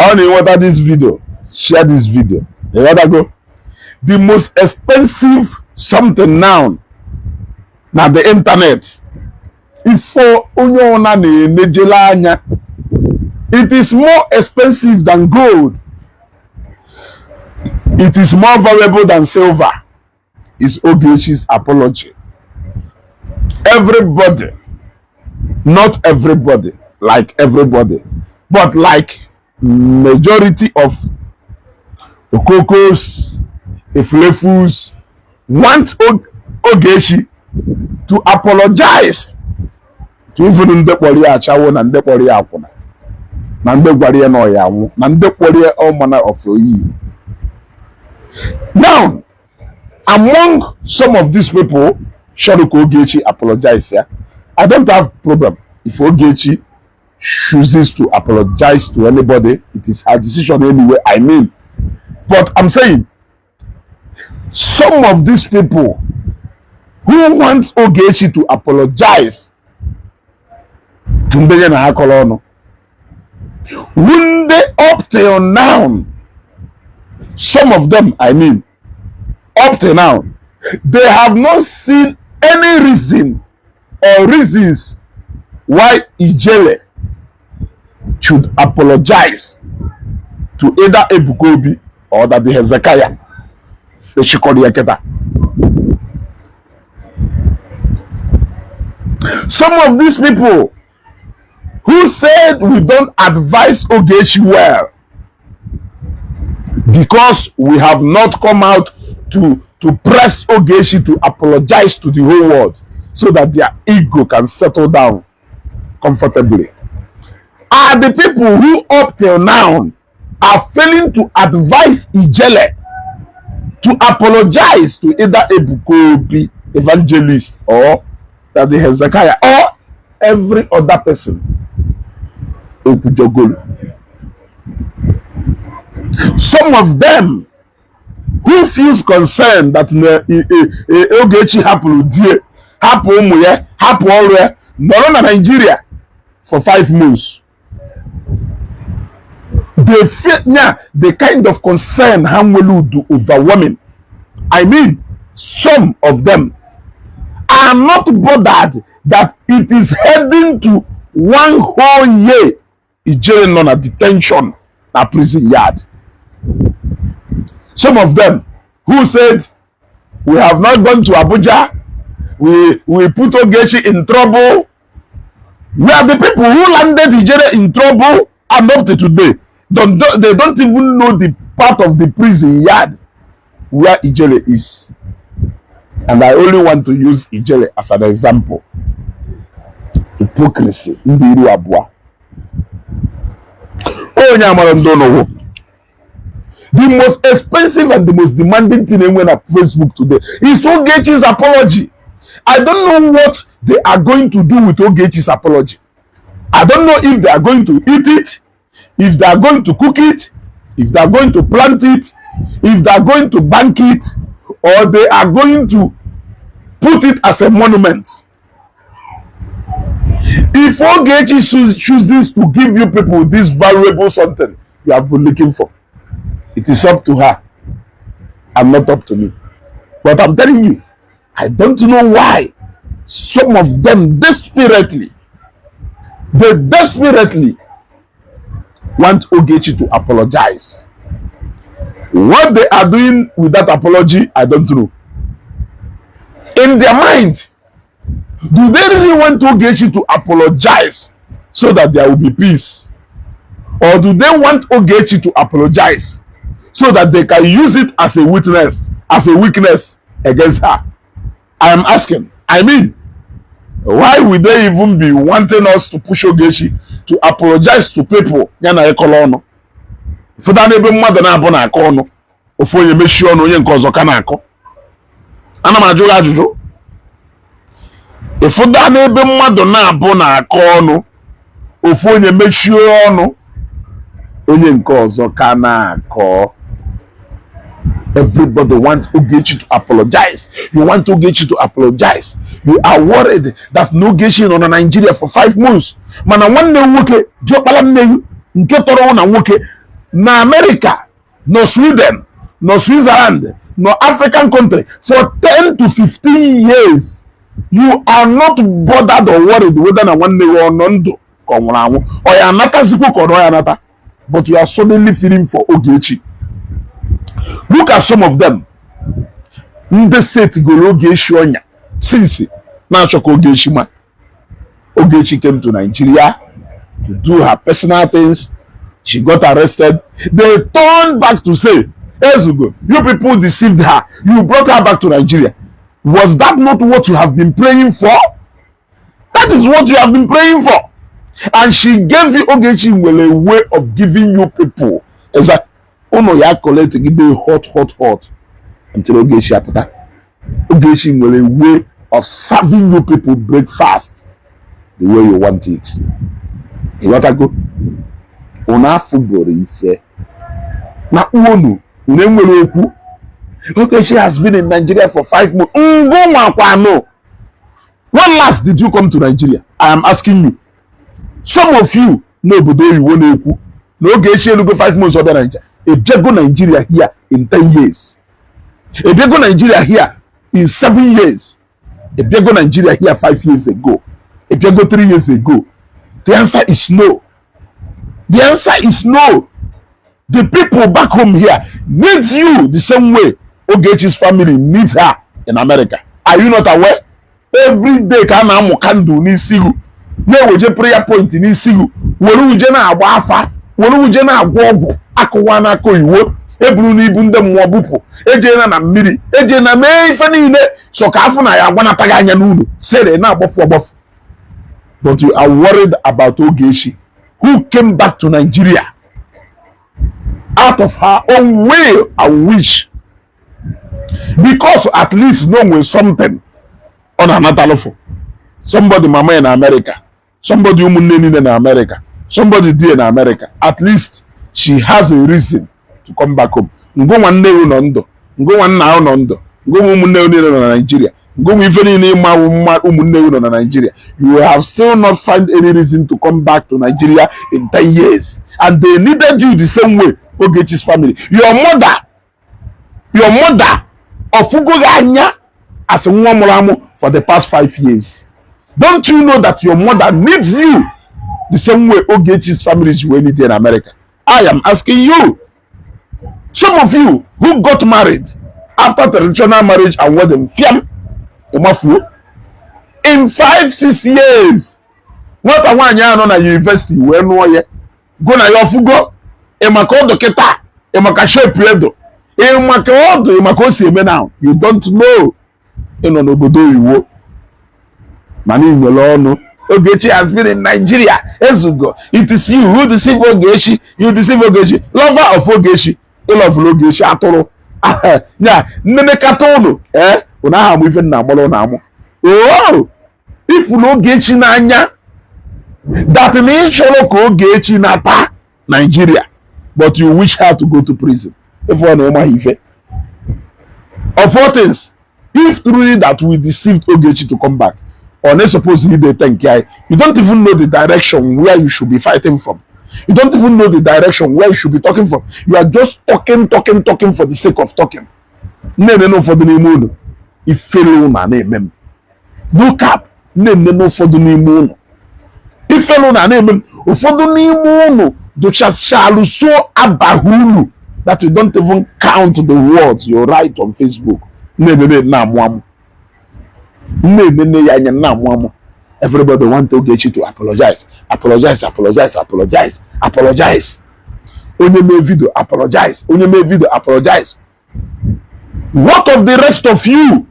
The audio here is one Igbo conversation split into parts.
Ọ na-enweta this video, share this video. Ịghọtago? The most expensive something now na the internet, ife onye ọna na-enejele anya, it is more expensive than gold, it is more valuable than silver, is Ogechi's apology. Everybody, not everybody, like everybody, but like majority of okokos, efulefus want Ogechi to apologize to even ndị kpọrọ ya achawo, na ndị kpọrọ ya akwụna, na ndị gwara ya na ọ ya anwụ, na ndị kpọrọ ya all manner of oyi. Now, among some of these people chọrọ ka Ogechi apologize ya, I don't have problem if Ogechi chooses to apologize to anybody. It is her decision anyway, I mean. But I'm saying some of these people who want Ogechi to apologize to ndị ya na ha kọrọ ọnụ, ndị up till now, some of them, I mean, up till now, they have not seen any reason or reasons why Ijele should apologize to either Ebuka Obi or Daddy Hezekiah. Echikọrọ ya kịta. Some of these people who said we don't advise Ogechi well because we have not come out to press Ogechi to apologize to the whole world so that their ego can settle down comfortably, are the people who up till now are failing to advise Ijele to apologize to either Ebuka Obi evangelist or Daddy Hezekiah or every other person Okwujogolu. Some of them who feels concerned that na Ogechi hapụrụ die, hapụ ụmụ ya, hapụ ọrụ ya, nọrọ na Nigeria for 5 months, they feel nya the kind of concern ha nwere udu overwhelming. I mean, some of them are not bothered that it is heading to one whole year Ijele nọ na detention na prison yard. Some of them who said we have not gone to Abuja, we put Ogechi in trouble, we are the people who landed Ijele in trouble, and up to today they don't even know the part of the prison yard where Ijele is. And I only want to use Ijele as an example. Hypocrisy, ndị iru abụọ, onye amara ndị ụlọwụ. The most expensive and the most demanding thing enwe na Facebook today is Ogechi's apology. I don't know what they are going to do with Ogechi's apology. I don't know if they are going to eat it, if they are going to cook it, if they are going to plant it, if they are going to bank it, or they are going to put it as a monument. If Ogechi chooses to give you people this valuable something you have been looking for, it is up to her and not up to me. But I'm telling you, I don't know why some of them desperately, they desperately want Ogechi to apologize. What they are doing with that apology, I don't know. In their mind, do they really want Ogechi to apologize so that there will be peace? Or do they want Ogechi to apologize so that they can use it as a witness, as a weakness against her? I am asking. I mean, why would they even be wanting us to push Ogechi to apologize to people ya na ịkọrọ ọnụ? Fụta n'ebe mmadụ na-abụ na-akọ ọnụ, ofu onye mechie ọnụ, onye nke ọzọ ka na-akọ. Ana m ajụ gị ajụjụ. Ịfụda n'ebe mmadụ na-abụ na-akọ ọnụ, ofu onye mechie ọnụ, onye nke ọzọ ka na-akọ. Everybody wants Ogechi to apologize. You want Ogechi to apologize. You are worried that na Ogechi nọ na Nigeria for 5 months. Mana nwanne m nwoke, diọkpara nne gị nke tọrọ na nwoke, Na America, nọ Sweden, nọ Switzerland, nọ African country for 10 to 15 years, you are not bothered or worried whether na nwanne gị ọ nọ ndụ ka ọ nwụrụ anwụ, ọ ya anatazikwu ka ọ nọ ya anata, but you are suddenly feeling for Ogechi. Look at some of them, ndị setigoro Ogechi ọnya since, na-achọ ka Ogechi ma Ogechi came to Nigeria to do her personal things. She got arrested. They turned back to say, "Ezugo, you people deceived her. You brought her back to Nigeria." Was that not what you have been praying for? That is what you have been praying for. And she gave you, Ogechi nwere a way of giving you people. Exactly. Unu ya collect gide hot, hot, hot until Ogechi apụta. Ogechi nwere a way of serving you people breakfast the way you want it. Ịghọtago? Unu afụgoro ife na unu unu enwere okwu. Ogechi has been in Nigeria for 5 months. Ngụnwakwanụ, when last did you come to Nigeria? I am asking you. Some of you n'obodo oyibo na-ekwu na Ogechi elugo 5 months ọbịa Nigeria. Ebiago Nigeria here in 10 years? Ebiago Nigeria here in 7 years? Ebiago Nigeria here 5 years ago? Ebiago 3 years ago? The answer is no. The answer is no. The people back home here need you the same way Ogechi's family needs her in America. Are you not aware? Every day ka a na-amụ candle n'isi gị, na-eweje prayer point n'isi gị, were uje na-agba afa, were uje na-agwọ ọgwụ akụwa n'aka oyiwo eburu n'ibu ndị mmụọ bupụ, ejena na mmiri, ejena mee ife niile so ka afọ na ya agbanataghị anya n'ụlọ sere na-agbafu agbafu. But you are worried about Ogechi, who came back to Nigeria out of her own will and wish, because at least no nwere something ọ na-anatalụfụ somebody, mama ya na America, somebody, ụmụnne niile na America, somebody die na America. At least she has a reason to come back home. Ngụnwa nne ewu nọ ndụ, ngụnwa nna ahụ nọ ndụ, ngụnwa ụmụnne ewu niile nọ na Nigeria, ngụnwa ife niile ịma mma ụmụnne ewu nọ na Nigeria, you have still not find any reason to come back to Nigeria in 10 years, and they needed you the same way Ogechi's family. Your mother, your mother ọfụgo gị anya as nwa mụrụ amụ for the past 5 years. Don't you know that your mother needs you the same way Ogechi's family ji wee need you in America? I am asking you. Some of you who got married after traditional marriage and wedding, fiam ịmafuo in 5, 6 years, nwata nwaanyị ahụ nọ na university wee nụọ ya, go na ya ọfụgo ịmaka ọdụ kịta, ịmaka shape edo, ịmaka ọdụ, ịmaka o si eme now. You don't know. Ịnọ n'obodo oyiwo mana ị nwere ọnụ. Ogechi has been in Nigeria. Ezugo, it is you who deceive Ogechi. You deceive Ogechi, lover of Ogechi. Ịlọvụrụ Ogechi atụrụ ya nnenekata ụnụ ee ụnụ aha amụ ife nna agbara ụnụ amụ oo ifuru Ogechi n'anya that na ị chọrọ ka Ogechi nata Nigeria, but you wish her to go to prison. If ọ na ịmaghị ife. Of all things, if truly that we deceived Ogechi to come back, or na suppose you dey thank ya. You don't even know the direction where you should be fighting from. You don't even know the direction where you should be talking from. You are just talking, talking, talking for the sake of talking. Nne na ụfọdụ n'ime unu, ifere unu a na-eme m. No cap, nne na ụfọdụ n'ime unu, ifere unu a na-eme m. Ụfọdụ n'ime unu dụchachalụ so abaghị unu that you don't even count the words you write on Facebook. Nne na-amụ amụ, nne ya anya na-amụ amụ. Everybody want Ogechi to apologize, apologize, apologize, apologize, apologize. Onye mee video, apologize. Onye mee video, apologize. What of the rest of you?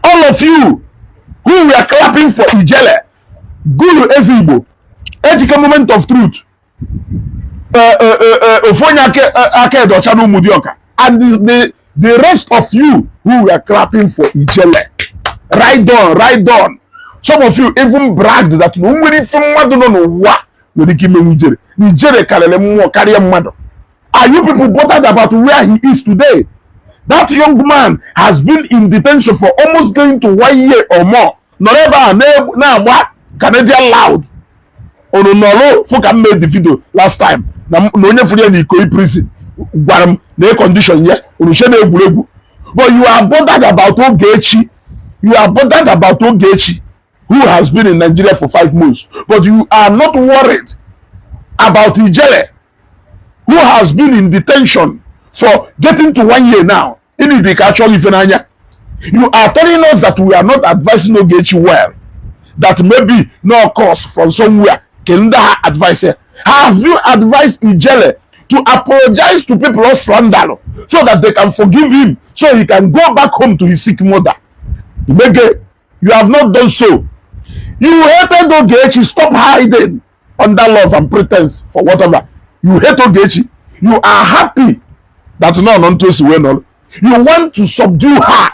All of you who were clapping for Ijele, Guru Ezigbo, Ejike, Moment of Truth, ofu onye aka edocha na Ụmụdịọka, and the rest of you who were clapping for Ijele, right on, right on. Some of you even bragged that na nwere ife mmadụ nọ n'ụwa nwere ike imenwu Ijele, na Ijele karịrị mmụọ karịa mmadụ. Are you people bothered about where he is today? That young man has been in detention for almost going to one year or more. Nọrọ ebe a na-agba Canadian loud. Unu nọrọ fụ ka m mee the video last time. na onye fụrụ ya na Ikoyi prison gwara m na condition ya unu che na egwuregwu. But you are bothered about Ogechi. You are bothered about Ogechi, who has been in Nigeria for 5 months, but you are not worried about Ijele, who has been in detention for getting to one year now. In the actual ife n'anya, you are telling us that we are not advising Ogechi well, that maybe no cause from somewhere can that advice here. Have you advised Ijele to apologize to people or slander so that they can forgive him, so he can go back home to his sick mother? Ibege, you have not done so. You hated Ogechi. Stop hiding under love and pretense for whatever. You hate Ogechi. You are happy that no non to no. You want to subdue her.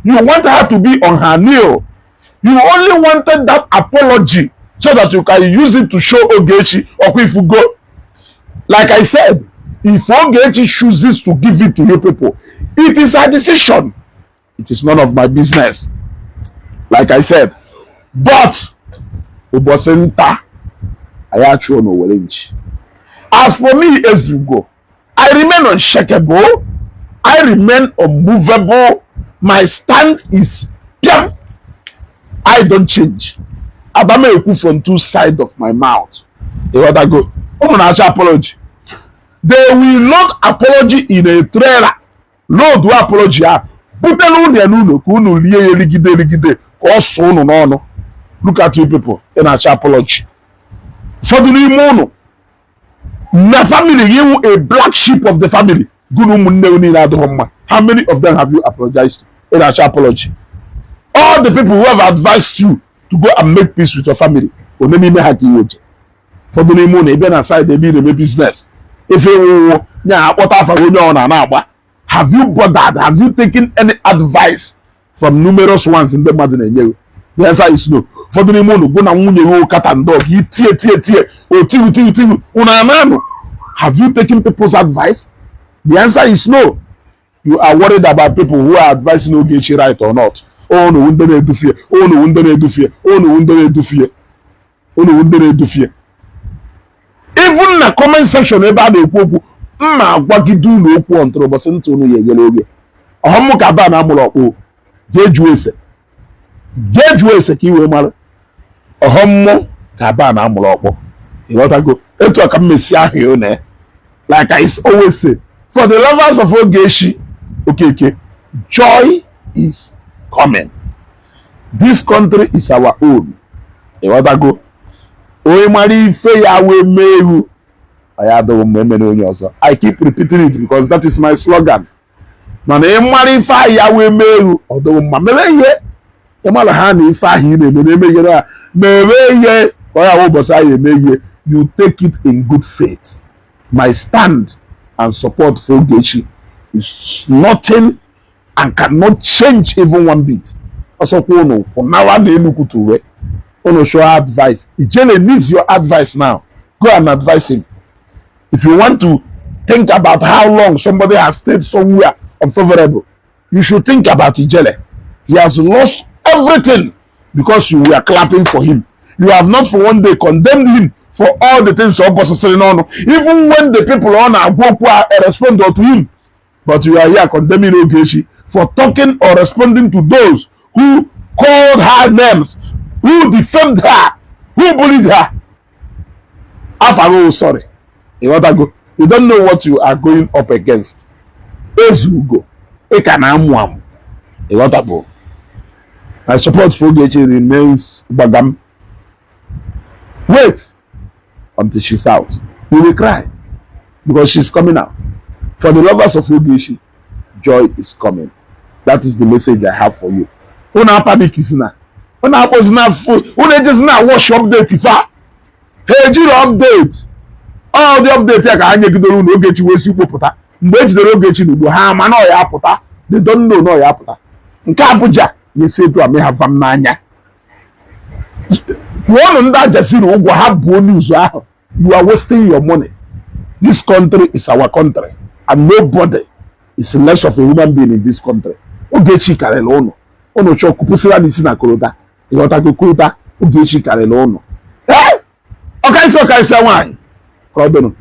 You want her to be on her knee. You only wanted that apology so that you can use it to show Ogechi or if you go. Like I said, if Ogechi chooses to give it to you people, it is her decision. It is none of my business. Like I said, but ụbọchị nta anyị achụọ n'Owere nchi. As for me, Ezugo, I remain unshakable. I remain unmovable. My stand is piam. I don't change. Adama ekwu from two sides of my mouth. Ịghọtago? Ụmụ na-achọ apology. They will load apology in a trailer. Load apology a butela unu ya n'ụlọ ka unu rie ya erigide erigide ka ọ sụọ unu n'ọnụ. Look at you people, ị na-achọ apology. Ụfọdụ n'ime unu na family gị wụ a black sheep of the family. Gụ na ụmụnne gị niile adịghị mma. How many of them have you apologized to? Ị na-achọ apology. All the people who have advised you to go and make peace with your family, one n'ime ha ka iwe je? Ụfọdụ n'ime unu, ebe na side ebe ị na-eme business, efe ewuwo nya akpọta afa onye ọ na na-agba. Have you bothered? Have you taken any advice from numerous ones ndị mmadụ na-enye gị? The answer is no. Ụfọdụ n'ime unu gụ na nwunye gị kata ndọg itie tie tie otiwu tiwu tiwu unu ananụ. Have you taken people's advice? The answer is no. You are worried about people who are advising Ogechi right or not. Unu ndị na-edufie, unu ndị na-edufie, unu ndị na-edufie, unu ndị na-edufie. Even na comment section ebe a na-ekwu okwu, mma agwagide unu okwu ọntụrụ ụbọchị ntị unu ya enyere oge ọhụm ka aba na amụrụ ọkpụ. Jee jụọ ese, jee jụọ ese ka ị wee mara ọghọmmụ ka aba na amụrụ ọkpọ. Ịghọtago? Etu a ka m mesi ahụ ya une. Like I always say, for the lovers of Ogechi Okeke, joy is coming. This country is our own. Ịghọtago? Onye mara ife ya wee mee ewu ọ ya adịghị mma emere onye ọzọ. I keep repeating it because that is my slogan. Mana ị mara ife ahụ ya wee mee ewu ọ dịghị mma, mere ihe ị mara ha na ife ahụ ị na-eme na-emeghere ha mere ihe ka ọ ya wụ ụbọchị ahụ eme ihe. You take it in good faith. My stand and support for Ogechi is nothing and cannot change even one bit. Ọsọkwa unu kwụnawa na Enugwu tuwe unu show advice. Ijele needs your advice now. Go and advise him. If you want to think about how long somebody has stayed somewhere unfavorable, you should think about Ijele. He has lost everything because you were clapping for him. You have not for one day condemned him for all the things ọ bọsịsịrị n'ọnụ, even when the people ọ na-agwa okwu a respond to him. But you are here condemning Ogechi for talking or responding to those who called her names, who defamed her, who bullied her. Afago, sorry. Ịghọtago? You don't know what you are going up against. Ezugo, ị ka na-amụ amụ. Ịghọtago? My support for Ogechi remains gbagam. Wait until she's out. You will cry because she's coming out. For the lovers of Ogechi, joy is coming. That is the message I have for you. Unu apanikizina. Unu akpọzina phone. Unu ejezina watch update fa. Ha ejiri update. All the update ya ka ha nyegidere unu Ogechi wee si kpopụta. Mgbe e jidere Ogechi n'ugbo ha ama na ọ ya apụta. They don't know na ọ ya apụta. Nke Abuja ya esi etu a mee ha vam n'anya. Kwụọnụ ndị Ajaziri ụgwọ ha buo news ahụ. You are wasting your money. This country is our country and nobody is less of a human being in this country. Ogechi karịrị ụnụ. Ụnụ chọọ kwupụsịra n'isi na korota. Ịghọtago? Korota Ogechi karịrị ụnụ. Ee, ọkaisi ọkaisi nwaanyị ka ọ dịnụ.